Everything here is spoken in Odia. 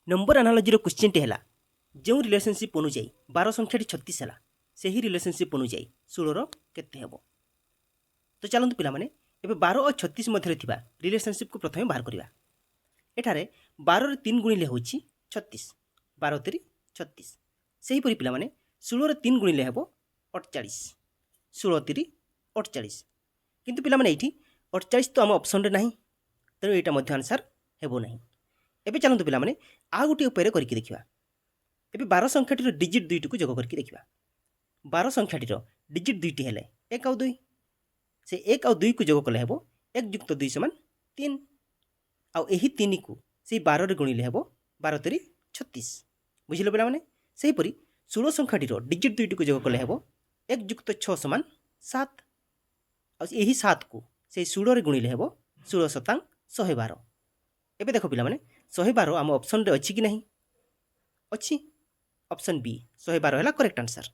ନମ୍ବର ଆନାଲୋଜିର କ୍ୱେଶ୍ଚିନ୍ଟି ହେଲା, ଯେଉଁ ରିଲେସନସିପ୍ ଅନୁଯାୟୀ 12 ସଂଖ୍ୟାଟି 36 ହେଲା, ସେହି ରିଲେସନସିପ୍ ଅନୁଯାୟୀ 16ର କେତେ ହେବ? ତ ଚାଲନ୍ତୁ ପିଲାମାନେ, ଏବେ 12 ଓ 36 ମଧ୍ୟରେ ଥିବା ରିଲେସନସିପ୍କୁ ପ୍ରଥମେ ବାହାର କରିବା। ଏଠାରେ 12ରେ ତିନି ଗୁଣିଲେ ହେଉଛି 36, 12 ତିରି 36। ସେହିପରି ପିଲାମାନେ, 16ରେ ତିନି ଗୁଣିଲେ ହେବ 48, 16 ତିରି 48। କିନ୍ତୁ ପିଲାମାନେ, ଏଇଠି 48 ତ ଆମ ଅପସନ୍ରେ ନାହିଁ, ତେଣୁ ଏଇଟା ମଧ୍ୟ ଆନ୍ସର୍ ହେବ ନାହିଁ। ଏବେ ଚାଲନ୍ତୁ ପିଲାମାନେ, ଆଉ ଗୋଟିଏ ଉପାୟରେ କରିକି ଦେଖିବା। ଏବେ 12 ସଂଖ୍ୟାଟିର ଡିଜିଟ୍ ଦୁଇଟିକୁ ଯୋଗ କରିକି ଦେଖିବା। 12 ସଂଖ୍ୟାଟିର ଡିଜିଟ୍ ଦୁଇଟି ହେଲେ ଏକ ଆଉ ଦୁଇ। ସେ ଏକ ଆଉ ଦୁଇକୁ ଯୋଗ କଲେ ହେବ ଏକ ଯୁକ୍ତ ଦୁଇ ସମାନ ତିନି। ଆଉ ଏହି ତିନିକୁ ସେଇ 12ରେ ଗୁଣିଲେ ହେବ 12 ତିରି 36। ବୁଝିଲେ ପିଲାମାନେ? ସେହିପରି 16 ସଂଖ୍ୟାଟିର ଡିଜିଟ୍ ଦୁଇଟିକୁ ଯୋଗ କଲେ ହେବ ଏକ ଯୁକ୍ତ ଛଅ ସମାନ ସାତ। ଆଉ ଏହି ସାତକୁ ସେଇ 16ରେ ଗୁଣିଲେ ହେବ 16 ସତାଙ୍ଗ 112। ଏବେ ଦେଖ ପିଲାମାନେ, 112 ଆମ ଅପସନ୍ରେ ଅଛି କି ନାହିଁ? ଅଛି। ଅପସନ୍ ବି 112 ହେଲା କରେକ୍ଟ ଆନ୍ସର୍।